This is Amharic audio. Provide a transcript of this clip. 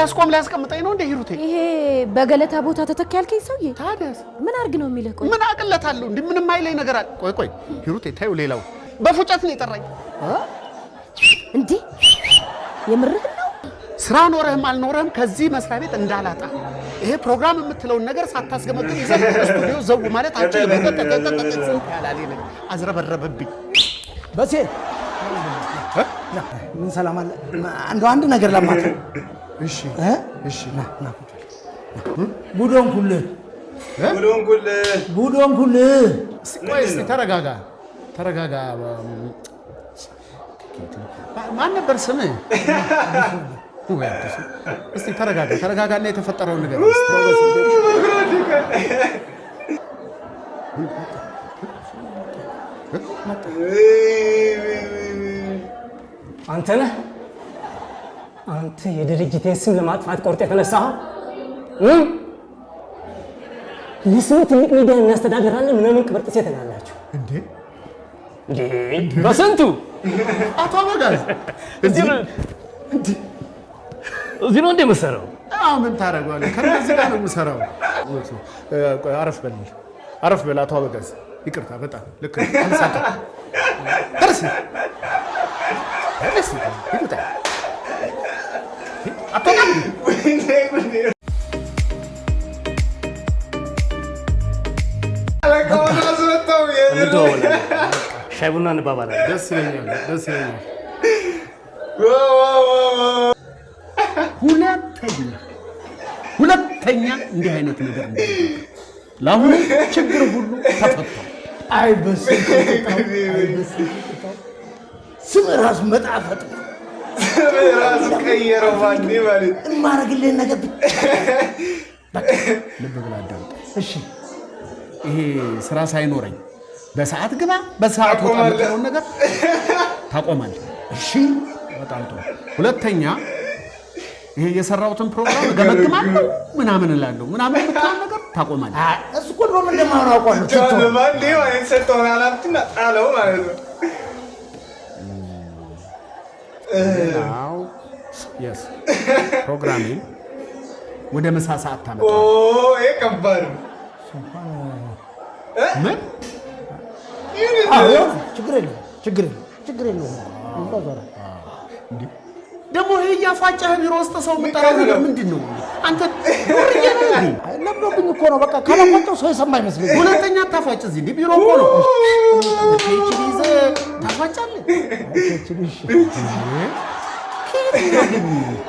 ሊያስቆም ሊያስቀምጠኝ ነው እንደ ሂሩቴ። ይሄ በገለታ ቦታ ተተካ ያልከኝ ሰውዬ ታዲያስ ምን አድርግ ነው የሚልህ? ቆይ ምን አቅለታለሁ? እንዲህ ምንም አይለኝ ነገር አለ። ቆይ ቆይ ሂሩቴ ታዩ፣ ሌላው በፉጨት ነው የጠራኝ። እንዴ የምርህን ነው? ስራ ኖረህም አልኖረህም ከዚህ መስሪያ ቤት እንዳላጣ ይሄ ፕሮግራም የምትለውን ነገር ሳታስገመግም ይዘህ ስቱዲዮ ዘው ማለት አልችልም። ስንት ያላለ አዝረበረበብኝ። በሴ ምን ሰላም አለ? እንደው አንድ ነገር ላማክርህ። እሺ። እ? እሺ። ና ና ቁጭ በል። ጉድ ሆንኩልህ፣ ጉድ ሆንኩልህ። ጉድ ሆንኩልህ። ቆይ እስኪ ተረጋጋ፣ ተረጋጋ። ማን ነበር ስምህ? ወይ አዲሱ። እስቲ ተረጋጋ፣ ተረጋጋና የተፈጠረውን ነገር እስቲ። አንተ ነህ? አንተ የድርጅቴን ስም ለማጥፋት ቆርጠህ የተነሳኸው እ? ለስሙ ትልቅ ሚዲያ እናስተዳድራለን ምናምን ቅብርጥሴ ትላላችሁ። እንዴ! እንዴ በስንቱ! አቶ አበጋዝ! እዚህ ነው እዚህ ነው እንደ መሰረው። አዎ፣ ምን ታደርገዋለህ? ከእነዚህ ጋር ነው የምሰራው። እውነት ነው። ቆይ አረፍ በል፣ አረፍ በል አቶ አበጋዝ። ይቅርታ፣ በጣም ልክ ነው። ተነሳ፣ ተነስ፣ ተነስ፣ ይውጣ። አትወጣም? አለቃውን አስመጣው። እንደዋወላለን፣ ሻይ ቡና እንባባላለን። ደስ ይለኛል፣ ደስ ይለኛል። wow! ሁለተኛ ሁለተኛ እንዲህ አይነት ነገር እንዳይደረግ። ለአሁኑ ችግር ሁሉ ተፈቷል። አይ በስንቱ ቅጣው፣ አይ በስንቱ ቅጣው። ስም ራሱ መጣፈጥ ራሱ ቀየረው ባንዴ ማለት። የማረግልህን ነገር ብቻ ልብ ብለህ አዳምጥ። እሺ። ይሄ ስራ ሳይኖረኝ በሰዓት ግባ በሰዓት ወጣ ታቆማለህ። የምትለውን ነገር ታቆማለህ። እሺ። በጣም ጥሩ። ሁለተኛ ይሄ የሰራሁትን ፕሮግራም እገመግማለሁ ምናምን እላለሁ ምናምን የምትለውን ነገር ታቆማለህ። አይ፣ እሱ እኮ ድሮም እንደማይሆን አውቀዋለሁ። ብቻውን ባንዴ ማለት ሰጠውን ኃላፊነት ጣለው ማለት ነው። ሌላው yes ፕሮግራሜን ወደ ምሳ ሰዓት ኦ ታመጣለህ። ይሄ ከባድ ነው። ምን? አዎ፣ ችግር የለውም፣ ችግር የለውም፣ ችግር የለውም። ዞራ ደግሞ ይሄ እያፏጨህ ቢሮ ውስጥ ሰው የምጠራው ነገር ምንድን ነው? አንተ ዱርዬ ነህ እንዴ? ለምዶብኝ እኮ ነው። በቃ ካላፏጨው ሰው የሰማ አይመስለኝም። ሁለተኛ አታፏጭ። እዚህ እንዲህ ቢሮ እኮ ነው። PhD ይዘህ ታፏጫለህ? ከየት ነው ያገኘኸው?